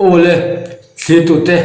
Aw le, thlirtute,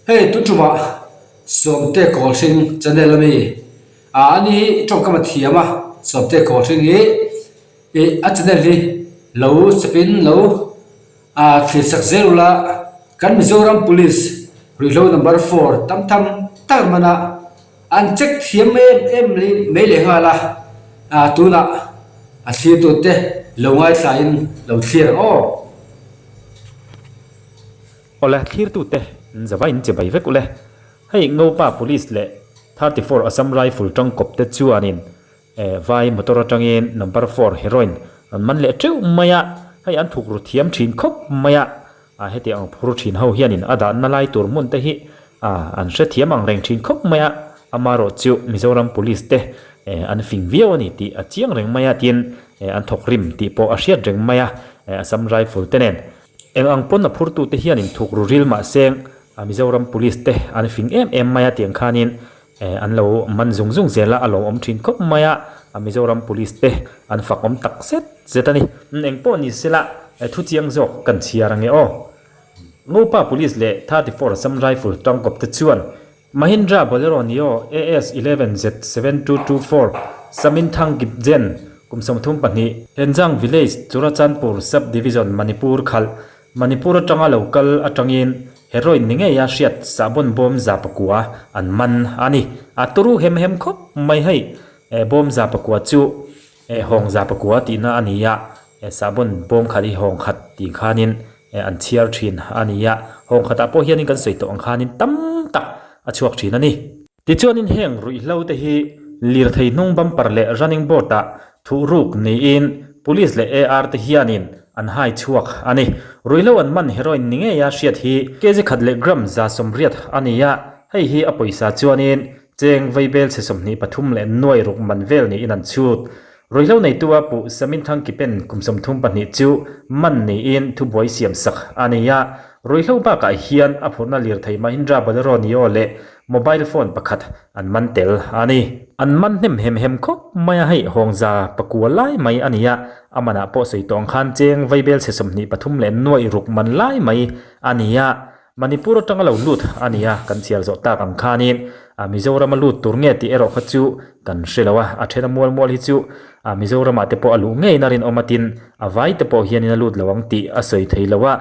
hei tun tumah Sawmte Kawlhring channel ami a ani hi tawngkam a thiam a, Sawmte Kawlhring hi ih a channel hi lo chawpin lo a thlir sak zel ula kan Mizoram Police ruihhlo number four tam tham tak man a an check thiam em em mai leh nghal a, ah tunah a thlirtute lo ngaithlain lo thlir ang aw. Awle thlirtute an zava in che bai vek ule. Hei Ngopa Police leh 34 Assam Rifle tangkawp te chuanin vai motor atangin number four heroin an man leh teuh mai a, hei an thuk ru thiam thin khawp mai a, heti ang phur thin ho hianin a dahna lai tur hmun te hi an hrethiam ang reng thin khawp mai a, amarawh chu Mizoram Police te an fing viau a ni tih a chiang reng mai a tin an thawk rim tih pawh a hriat reng mai a, Assam Rifle te nen. Eng ang pawn a phurtute hianin thuk ru ril mah seng a Mizoram Police te an fing em em mai a tiang khanin an lo man zung zung zel a, a lawmawm thin khawp mai a, a Mizoram Police te an fak awm tak zet zet a ni. Eng pawh ni sela thu chiang zawk kan chhiar ange aw. Ngopa Police leh 34 Assam Rifle tangkawp te chuan Mahindra Bolero Neo AS 11 Z 7224 Saminthang Kipjen, kum 32, Henjang Village, Churachandpur Sub Division, Manipur khalh, Manipur atanga lo kal atangin heroin ni ngeia hriat sahbawn bawm za pakua an man a ni. A turu hem hem khawp mai hei, bawm za pakua chu Hawng za pakua tihna a ni a, sahbawn bawm khat hi hawng khat tih khanin an chhiar thin a ni a, hawng khatah pawh hianin kan sawi tawh ang khanin tam tak a chhuak thin a ni. Tichuanin heng ruihhlo te hi lirthei hnung bumper leh running board ah thuh ruk niin Police leh AR te hianin an hai chhuak a ni. Ruihhlo an man heroin ni ngeia hriat hi kg khat leh gram 180 a ni a, hei hi a pawisa chuanin Cheng vaibel chhe 23 leh nuai ruk man vel niin an chhut. Ruihhlo neitu a puh Saminthang Kipen kum 32 chu man niin thubuai siam sak a ni a. Ruihhlo bakah hian a phurhna lirthei Mahindra Bolero Neo leh mobile phone pakhat an man tel a ni. An man hnem hem hem khawp mai a, hei hawngza pakua lai mai a ni a, a manah pawh sawi tawh ang khan cheng vaibel chhe 23 leh nuai ruk man lai mai a ni a. Manipur atanga lo lut a ni a, kan chhiar zawh tak ang khanin Mizorama lut tur nge tih erawh kha chu kan hre lo a, a then a mual mual hi chu Mizoramah te pawh a luh ngeiin a rinawm a tin, a vai te pawh hianin a lut lo ang tih a sawi thei lo a,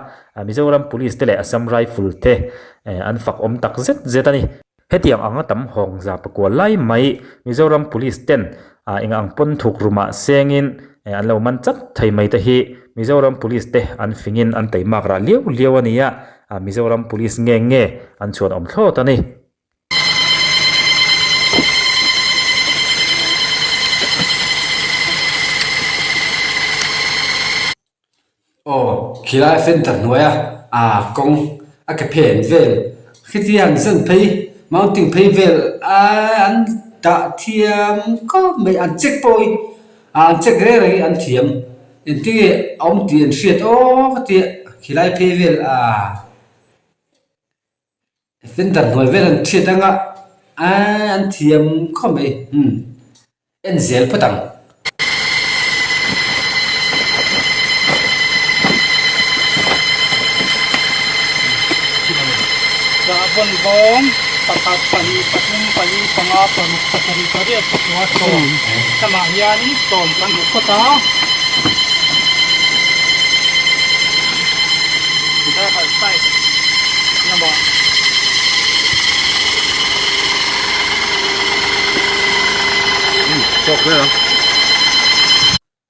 Mizoram Police te leh Assam Rifle te an fak awm tak zet zet a ni. Hetiang anga tam hawng za pakua lai mai Mizoram Police ten eng ang pawn thuk rumah sengin an lo man chat thei mai te hi Mizoram Police te an fingin an teimak rah liau liau a ni a, Mizoram Police nge nge an chhuan awm thlawt a ni. Aw, khilai fenter hnuaia ah kawng a ke phen vel khitia an zen phei mounting phei vel aaa an dah thiam khawp mai an check pawh hi ah an check reng reng hi an thiam engtin nge a awm tih an hriat aw ka tia khilai phei vel ah fenter hnuai vel an hriat anga aaa an thiam khawp mai umm. En zel phawt ang. Sahbawn bawm pakhat pahnih pathum pali panga paruk pasarih pariat pakua sawm lamah hianin sawm kan hmu phawt a.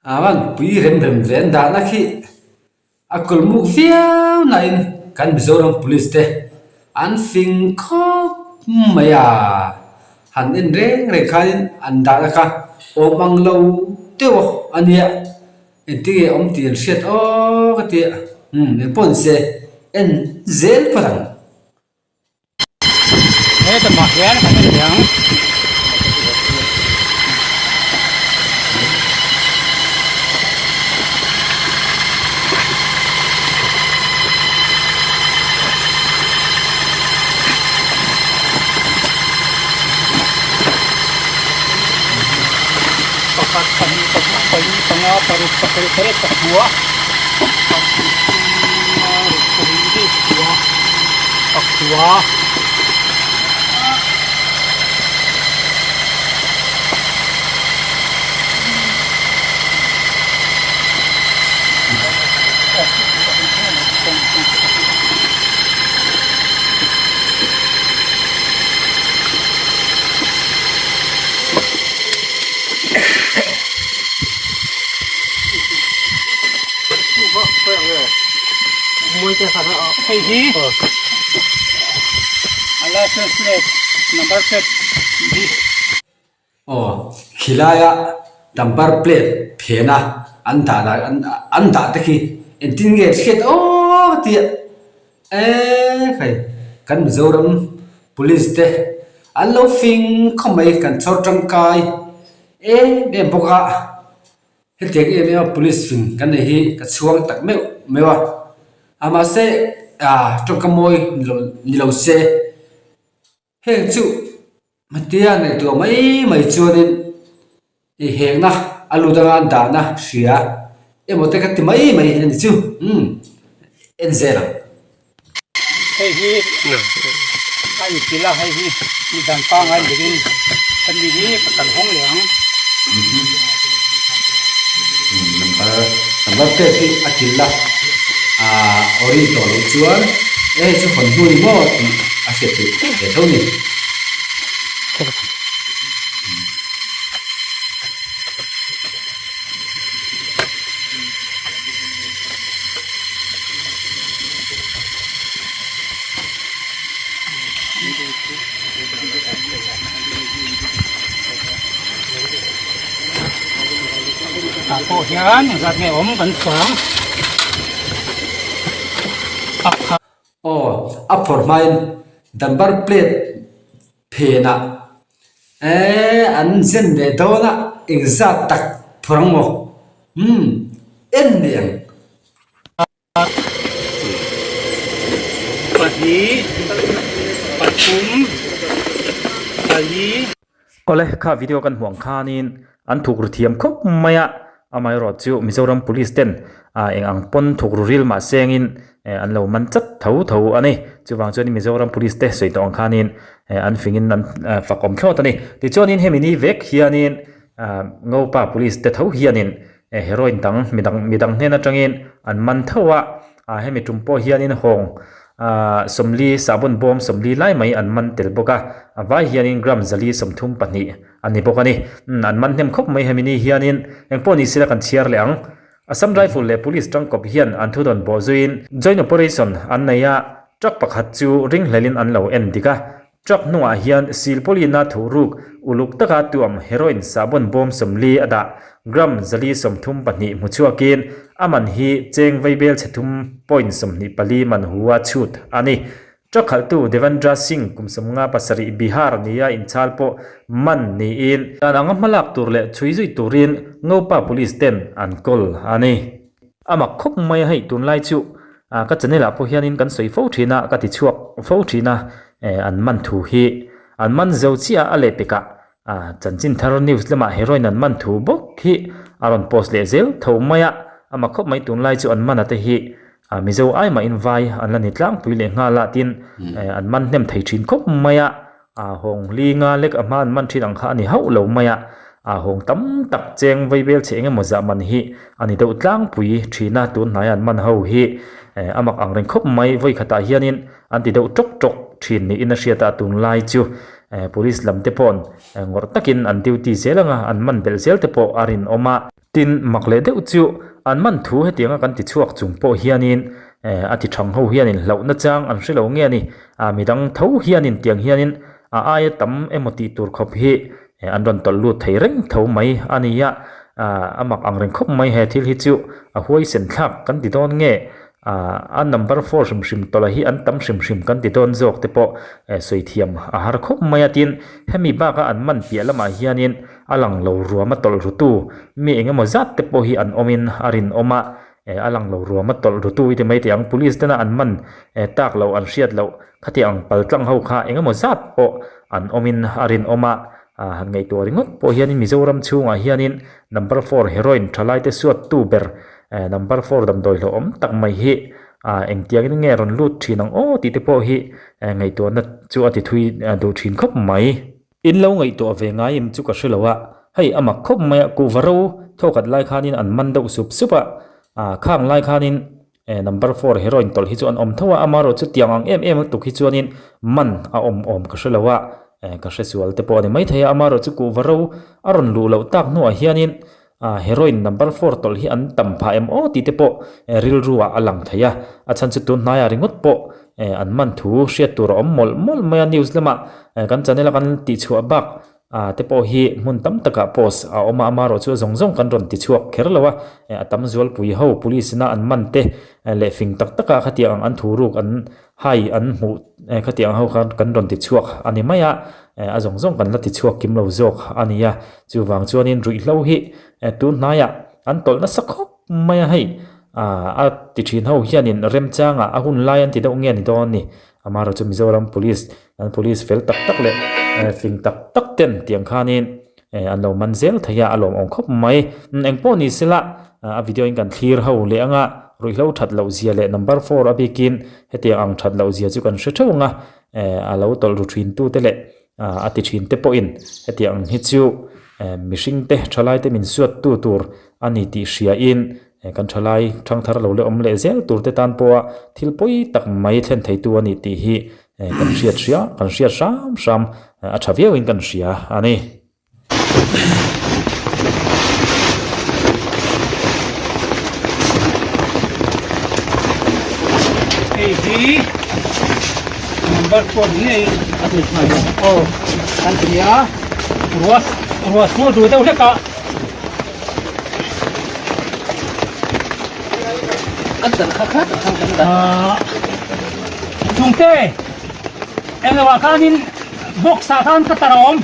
Avan pui rem rem ve an dahna khi a kulmuk viau nain kan Mizoram Police te an fing khawp mai a, han en reng reng khanin an dahna kha awm ang lo deuh a nia. Engtinge awm tih an hriat aw ka ti a, umm engpawh ni se en zel phawt ang. He tumah hian kan en leh ang. Pakhat, pahnih, pathum, pali, panga, paruk, pasarih, pariat, pakua, paruk, ruk, sarih, pakua. hmu a. Hei hi a license plate number plate hi. Aw, khilaia number plate phena an dah dah an dah te khi engtin nge hriat aw tia eee hei kan Mizoram police te an lo fing khawp mai kan chhawr tangkai em em bawk a hetiang em em a police fing kan nei hi ka chhuang tak meuh meuh a a mahse ah tawngka mawi ni lo se. Heng chu hmatia ngaihtuah mai mai chuanin i hengna a lut anga an dahna hria emaw te ka ti mai mai a ni chu umm en zel ang. Hei hi a inpil a, hei hi mi dan pangai berin hemi hi ka kal hawng leh ang. Number number plate hi a kilh a ah ori tawh loh chuan e hei chu hawn hnu ni maw tih a hriat theih ve tho ni. Tah pawh hian zat nge awm kan chuang a kha. Aw a phawrh hmain number plate phenah eee an zen leh dawn a engzat tak phawrh ang maw umm en leh ang. Pahnih, pathum, pali. Awle, kha video kan hmuh ang khanin an thuk ru thiam khawp mai a, amaherawh chu Mizoram Police ten eng ang pawn thuk ru ril mah sengin an lo man chat tho tho a ni. Chuvang chuanin Mizoram Police te sawi tawh ang khanin an fingin an fak awm thlawt a ni. Tichuanin hemi ni vek hianin Ngopa Police te tho hianin Heroin dang midang midang hnen atangin an man tho a, ah hemi tum pawh hianin hawng ah sawmli sahbawn bawm sawmli lai mai an man tel bawk a, a vai hianin gram zali 32 a ni bawk a ni. Umm an man hnem khawp mai hemi ni hianin engpawh ni sila kan chhiar leh ang. Assam Rifle leh Police tangkawp hian an thudawn bawh zuiin joint operation an nei a, truck pakhat chu ringhlelin an lo en dik a, Truck hnungah hian silpawlina thuhruk uluk taka tuam heroin sahbawn bawm 40 a dah. Gram 432 hmu chhuakin a man hi cheng vaibel chhe thum point 24 man hu a chhut a ni. Truck khalhtu Devendra Singh kum 57 Bihar nia inchhal pawh man niin dan anga hmalak tur leh chhui zui turin Ngopa Police ten an kawl a ni. A mak khawp mai a hei tunlai chu ka channel ah pawh hianin kan sawi fo thin a, ka ti chhuak fo thin a, an man thu hi an man zo chiah a lehpekah chanchin thar news lamah heroin an man thu bawk hi a rawn post leh zel tho mai a, a mak khawp mai tunlai chu an man a te hi Mizo ai mahin vai an la ni tlangpui leh nghal a tin an man hnem thei thin khawp mai a. A hawng hli nga lek a hma an man thin ang kha a ni hauh lo mai a, a hawng tam tak cheng vaibel chhe eng emaw zah man hi a ni deuh tlangpui thin a, tun hnaia an man ho hi a mak ang reng khawp mai, vawi khatah hianin an ti deuh tawk tawk thin niin a hriat a, tunlai chu police lam te paw'n ngawrh takin an duty zel anga an man belh zel te pawh a rinawm a. Tin, mak leh deuh chu an man thu hetianga kan ti chhuak chung pawh hianin a ti thang ho hianin hlauhna chang an hre lo nge a ni. Midang tho hianin tiang hianin a aia tam emaw tih tur khawp hi an rawn tawlh lut thei reng tho mai a ni a. A mak ang reng khawp mai he thil hi chu a huaisen thlak kan ti dawn nge A number four hrim hrim tawlh hi an tam hrim hrim kan ti dawn zawk te pawh sawi thiam a har khawp mai a tin hemi baka an man piah lamah hianin a lang lo ruam a tawlh rutu mi eng emaw zat te pawh hi an awmin a rinawm a, a lang lo ruam a tawlh rutu i ti mai teh ang police tena an man tak loh an hriat loh khati ang paltlang ho kha eng emaw zat pawh an awmin a rinawm a, han ngaihtuah ringawt pawh hianin Mizoram chhungah hianin number four heroin thalaite suattu ber Number four damdawi hlauhawm tak mai hi Ah engtiangin nge rawn lut thin ang aw tih te pawh hi ngaihtuahna chu a ti thui duh thin khawp mai. In lo ngaihtuah ve ngai em chu ka hre lo a, hei a mak khawp mai a, kuhva ro thawkhat lai khanin an man deuh sup sup a, ah khang lai khanin number four heroin tawlh hi chu an awm tho a, amaherawh chu tiang ang em em lutuk hi chuanin man a awm awm ka hre lo a, ka hre sual te pawh a ni maithei a, amaherawh chu kuhva ro a rawn luh loh tak hnuah hianin Ah heroin number four tawlh hi an tam phah em aw tih te pawh rilru ah a lang thei a, a chhan chu tun hnaiah ringawt pawh an man thu hriat tur a awm mawlh mawlh mai a, news lamah kan channel a kan tihchhuah bak ah te pawh hi hmun tam takah post a awm a, amaherawh chu a zawng zawng kan rawn tichhuak kher lo a, a tam zualpui ho police ina an man te leh fing tak takah khatiang ang an thu ruk an Hai an hmuh khatiang ho khan kan rawn ti chhuak a ni mai a, a zawng zawng kan la ti chhuak kim lo zawk a ni a, chuvang chuanin ruihhlo hi tun hnaiah an tawlh nasa khawp mai a hei, a ti thin ho hianin remchangah a hun lai an ti deuh nge ni dawn a ni, amaherawh chu Mizoram Police an Police fel tak tak leh fing tak tak ten tiang khanin an lo man zel thei a, a lawmawm khawp mai. Engpawh ni sela a video in kan thlir ho leh anga ruihhlo that loh zia leh number four a bikin hetiang ang that loh zia chu kan hre theuh ang a, a lo tawlh ru thin tu te leh a ti thin te pawhin hetiang ang hi chu mihring te thalai te min suat tu tur a ni tih hria in kan thalai thangthar lo leh awm leh zel tur te tan pawha thil pawi tak mai thlen thei tu a ni tih hi Kan hriat hria, kan hriat hram hram a tha viauin kan hria a ni. Hei hi number four ngei a ni aw kan ti a ruah ruah sur duh deuh hlek a. Chungte englo ah khanin box ah khan ka tar a awm.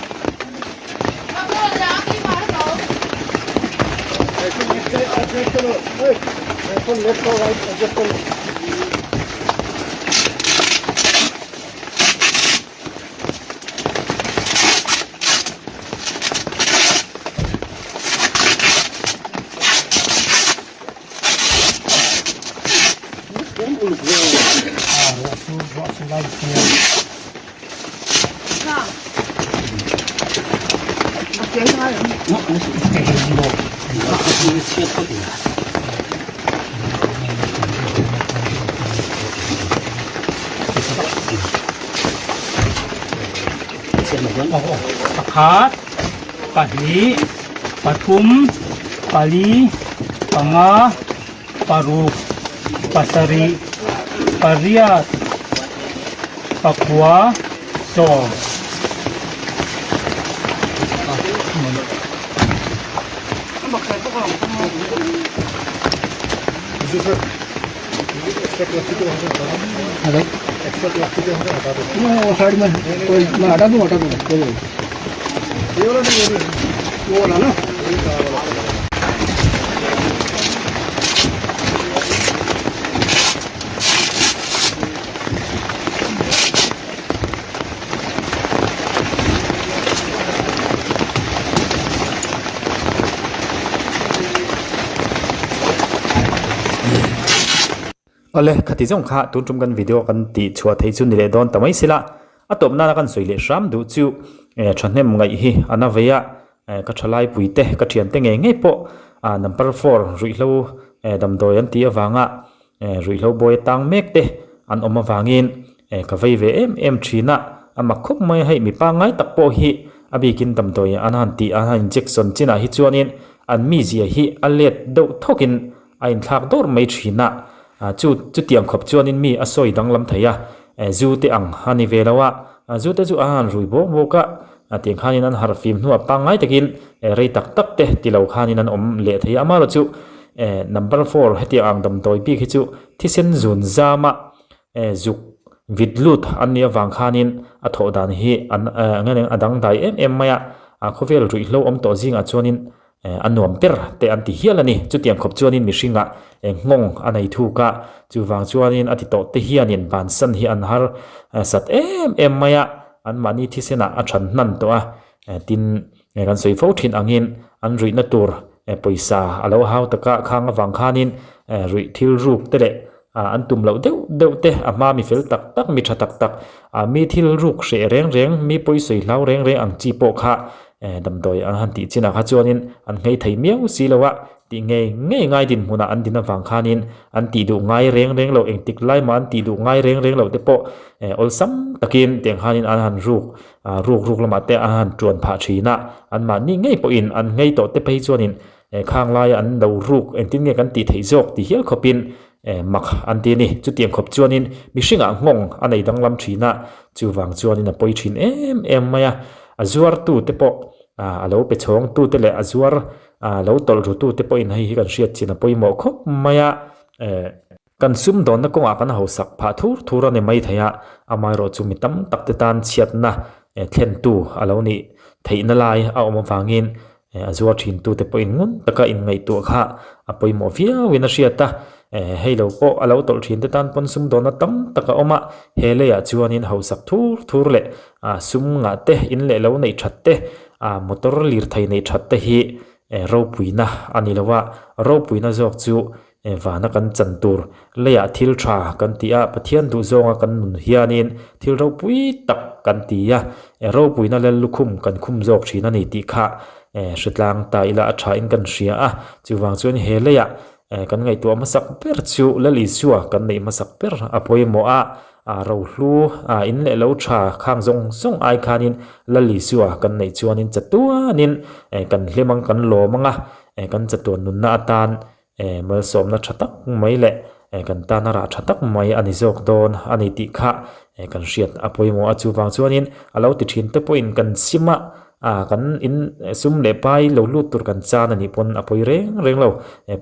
Pakhat, pahnih, pathum, pali, panga, paruk, pasarih, pariat, pakua, sawm. Awle, khati zawng kha tun tum kan video kan tih chhuah theih chu ni leh dawn ta mai sila. A tawp nana kan sawi leh hram duh chu thahnem ngaih hi a na vei a, ka thalai pui te, ka thian te ngei ngei pawh number four ruihhlo damdawi an tih avanga ruihhlo bawi a tang mek te an awm avangin ka vei ve em em thin a, a mak khawp mai a hei mi pangngai tak pawh hi a bikin damdawi an han tih an han injection chinah hi chuanin an mizia hi a let deuh thawkin A inthlak dawr mai thin a, chu chutiang khawp chuanin mi a sawi danglam thei a, zu te ang a ni ve lo a, zu te chu a han rui bawk bawk a, tiang khanin an harh fim hnuah pangngai takin rei tak tak te ti lo khanin an awm leh thei a, amaherawh chu number four hetiang ang damdawi bik hi chu thisen zun zama zuk vit lut an nih avang khanin a thawh dan hi an a dangdai em em mai a, khawvel ruihhlo awm tawh zingah chuanin A nuam ber te an ti hial a ni. Chutiang khawp chuanin mihringah nghawng a nei thuk a, chuvang chuanin a ti tawh te hianin bansan hi an har sat em em mai a, anmahni thisenah a than hnan tawh a, tin kan sawi fo thin angin an ruihna tur pawisa a lo hau taka khang avang khanin ruih thil ruk te leh. An tum loh deuh deuh te, a hma mi fel tak tak, mi tha tak tak, mi thil ruk hreh reng reng, mi pawisawi hlau reng reng ang chi pawh kha damdawi an han tih chinah kha chuanin an nghei thei miau si lo a, tih ngei ngei ngai dinhmunah an din avang khanin an tih duh ngai reng reng loh, engtik lai mah an tih duh ngai reng reng loh te pawh awlsam takin tiang khanin an han ruk ruk ruk lamah te an han tuan phah thin a, anmahni ngei pawhin an nghei tawh te phei chuanin Khang laia an lo ruk engtin nge kan tih theih zawk ti hial khawpin mak an ti a ni. Chutiang khawp chuanin mihringah nghawng a nei danglam thin a, chuvang chuanin a pawi thin em em mai a. A zuartute pawh a lo pe chhawngtute leh a zuar lo tawlh rutute pawhin hei hi kan hriat chin a pawimawh khawp mai a. Kan sumdawnna kawngah kan hausak phah thur thur a ni mai thei a, amaherawh chu mi tam tak te tan chhiatna thlentu a lo nih theihna lai a awm avangin a zuar thintute pawhin ngun taka inngaihtuah kha a pawimawh viauin a hriat a. Hei lo pawh a lo tawlh thinte tan pawn sumdawnna tam tak a awm a, he leiah chuanin hausak thur thur leh sum ngah te, in leh lo neih that te, motor lirthei neih that te hi ropuina a ni lo a, ropuina zawk chu Vana kan chan tur leiah thil tha kan ti a, Pathian duhzawnga kan nun hianin thil ropui tak kan ti a, ropuina lel lukhum kan khum zawk thin a ni tih kha hretlang ta ila a thain kan hria a. Chuvang chuan he leiah kan ngaihtuah hmasak ber chu Lal Isua kan neih hmasak ber a pawimawh a, rohlu in leh lo tha khang zawng zawng ai khanin Lal Isua kan neih chuanin chatuanin kan hlim ang kan lawm ang a, kan chatuan nunna atan Malsawmna tha tak mai leh kan tana rah tha tak mai a ni zawk dawn a ni tih kha kan hriat a pawimawh a. Chuvang chuanin a lo ti thin te pawhin kan sim a, kan in sum leh pai lo lut tur kan chan a nih pawn a pawi reng reng lo.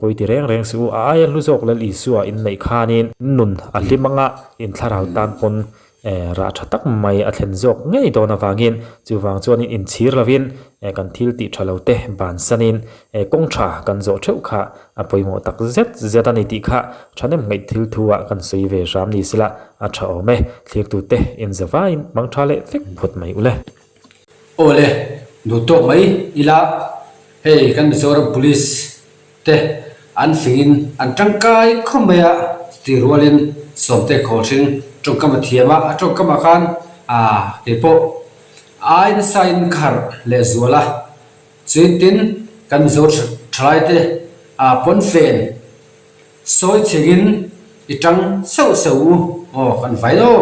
Pawi ti reng reng suh u, a aia hlu zawk Lal Isua inneih khanin nun a hlim anga inthlarau tan pawn Rah tha tak mai a thlen zawk ngei dawn avangin chuvang chuanin inchhir lovin kan thil tih tha lo te bansanin kawng tha kan zawh theuh kha a pawimawh tak zet zet a ni tih kha thahnem ngaih thil thu ah kan sawi ve hram ni sela a tha awm e. Thlirtute inzavaiin hmang tha leh vek phawt mai ule. Aw le, duh tawk mai ila hei kan Mizoram Police te an fingin an tangkai khawp mai a, chutih rualin Sawmte Khawlhring tawngkam a thiam a, a tawngkamah khan aah keipawh ai nasain ka harh leh zual a, chuin tin kan Mizo thalaite aah pawnfen sawi chhingin i tang seuh seuh u aw kan vai aw.